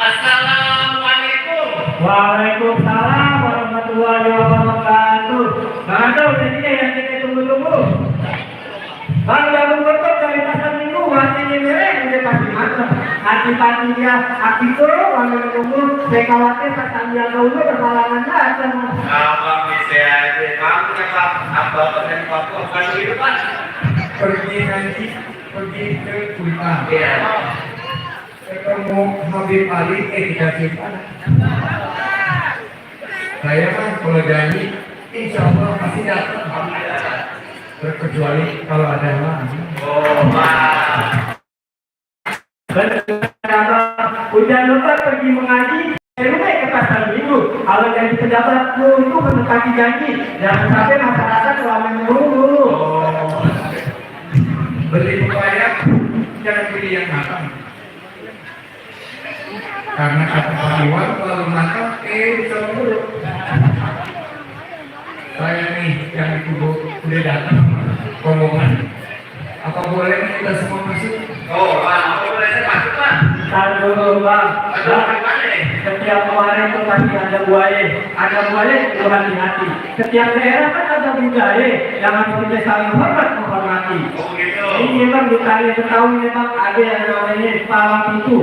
Assalamualaikum. Waalaikumsalam warahmatullahi wabarakatuh. Bang Ado, ini yang kita tunggu-tunggu. Bang Jagung Kotor dari pasar minggu, hatinya mereng, udah pasti matang. Hati-hati dia, hati tuh, bang tunggu. Saya khawatir pas sambil dulu berhalangan datang. Abang bisa aja. Kamu nyapa abang dan papu akan begitu Pak? Pergi nanti, pergi ke Kuitang. Iya. Ketemu Habib Ali, tidak simpan. Saya kan kalau janji, insya Allah pasti datang. Terkecuali kalau ada yang lain. Oh, Pak. Hujan lebat pergi mengaji, rumah ke pasar minggu. Kalau jadi pejabat itu menepati janji. Jangan sampai masyarakat selama dulu. Oh, beli pepaya jangan pilih yang matang. Karena kata Pak Iwan kalau matang, bisa dulu. Saya nih yang di kubu udah datang rombongan. Apa boleh kita semua masuk? Oh, Pak. Apa boleh saya masuk, Pak? Tahan dulu bang. Aduh, gimana nih? Setiap kemarin itu pasti ada buaya itu hati-hati. Setiap daerah kan ada budaya yang harus kita saling hormat menghormati. Oh, gitu. Ini memang di Kali Betawi memang ada yang namanya palang pintu.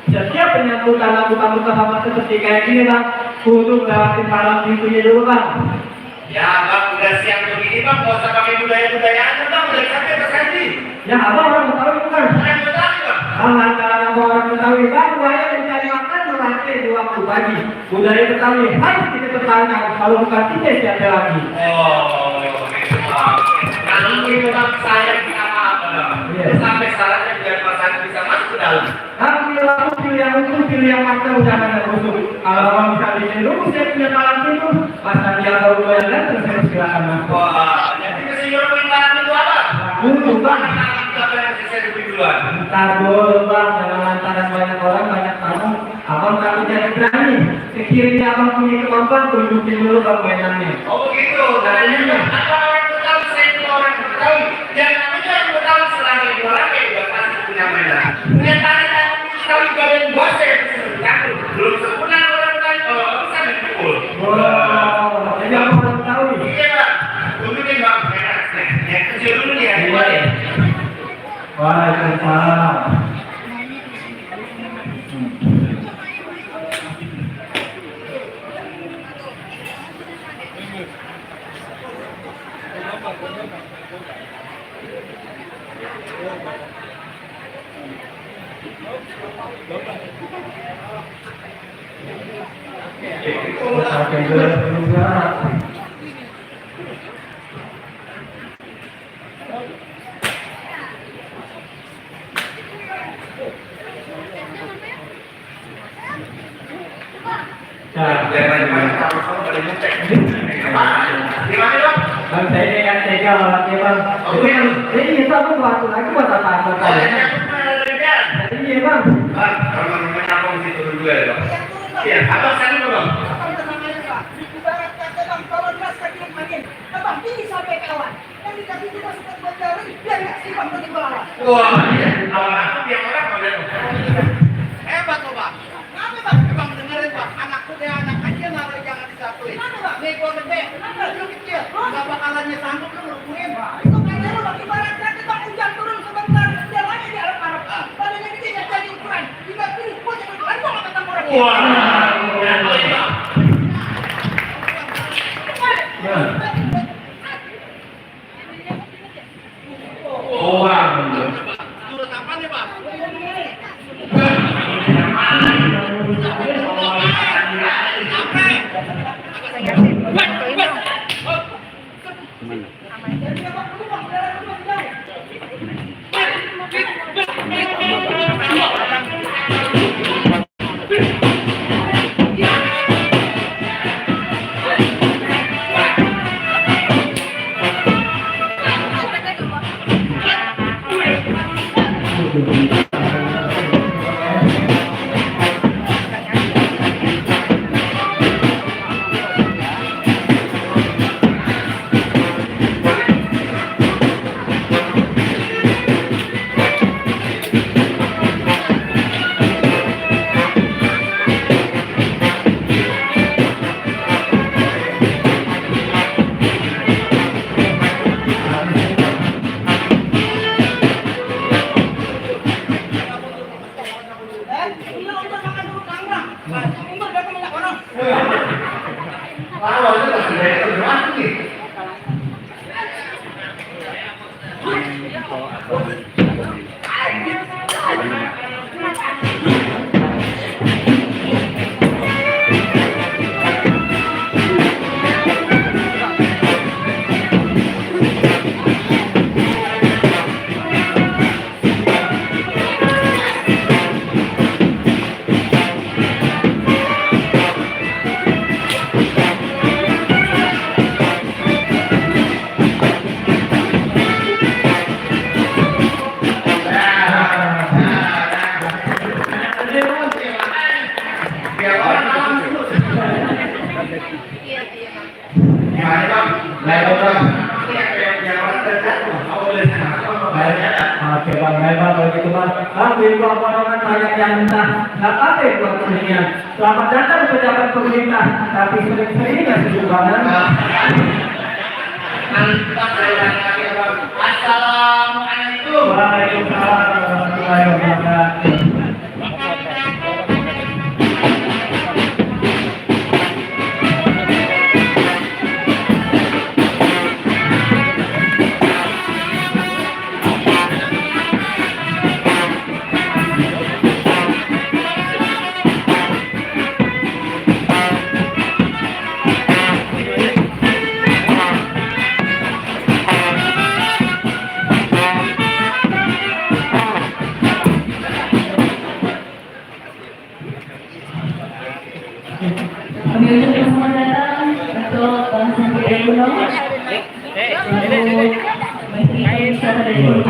Setiap penyambutan tamu-tamu terhormat seperti kayak gini bang, kudu lewatin palang pintunya dulu bang. Ya, Bang, udah siang begini, Bang. Gak usah pakai budaya-budayaan, Bang. Udah sampai ke sini. Ya abang orang Betawi bukan? Saya mau tahu, Bang. Antara orang Betawi bang, buaya mencari makan melantai di waktu pagi. Budaya Betawi harus kita pertahankan. Kalau bukan kita siapa lagi? Oh, itu, Bang. Kalau itu, Bang, saya sama apa, Bang? Iya. Terus sampai syaratnya biar pasar bisa masuk ke dalam. Pilih yang utuh, pilih yang matang, jangan yang busuk. Kalau abang bisa bikin dulu, saya punya palang pintu. Masa dia baru yang datang, saya silakan masuk. Wah, jadi kesini poin paling itu apa? Dulu bang. Apa yang saya dulu duluan? Ntar dulu bang, jangan lantaran banyak orang, banyak tamu. Abang kalau jadi berani, sekiranya abang punya kemampuan, tunjukin dulu bang mainannya. Oh, begitu. Nah, ini apa orang Betawi, saya itu orang Betawi. Yang namanya orang Betawi selalu orang kayak udah pasti punya mainan. Punya tangan yang Betawi badan bos ya, belum sempurna orang Betawi, bisa dipukul. Wow, jadi abang harus tahu nih. Iya, Bang. Dulu nih, Bang. Yang kecil dulu nih, yang dua ya. Waalaikumsalam. Oke, juga. Gimana, Bang? Bang, saya dengan tega orangnya bang. Jadi itu aku waktu lagi buat apa kalian? Iya bang. Bang, kalau menyambung situ dulu ya, Bang. Iya, abang sana dulu, Bang. Wah, iya. Awal aku tiap orang mau lihat. Hebat loh, Pak. Kenapa, Pak? Bang, dengerin, Pak. Anakku dia anak kecil, nggak jangan disatuin. Nih, gua gede, lu kecil. Nggak bakalannya sanggup lu ngelukuin. Itu kayaknya lu lagi barat, nanti Pak hujan turun sebentar. Dia lagi di Arab-Arab. Badannya gede, nggak jadi ukuran. Tinggal pilih, gua jadi ukuran, gua nggak ketemu orang. Wah, ya, boleh, Bang. Oh, Bang. Turut apa nih, Pak? Biar orang tahu dulu. Gimana bang? Lain orang. Biar orang terjatuh. Mau boleh sana. Oke bang, baik bang, kalau gitu bang. Ambil buah potongan banyak yang mentah. Nggak apa-apa buat kuningan. Selamat datang pejabat pemerintah. Tapi sering-sering nggak sejuk banget. Mantap saya lagi bang. Assalamualaikum. Waalaikumsalam warahmatullahi wabarakatuh. Kami ucapkan selamat datang untuk Bang Sandi Uno. Selaku Menteri Pariwisata dan Ekonomi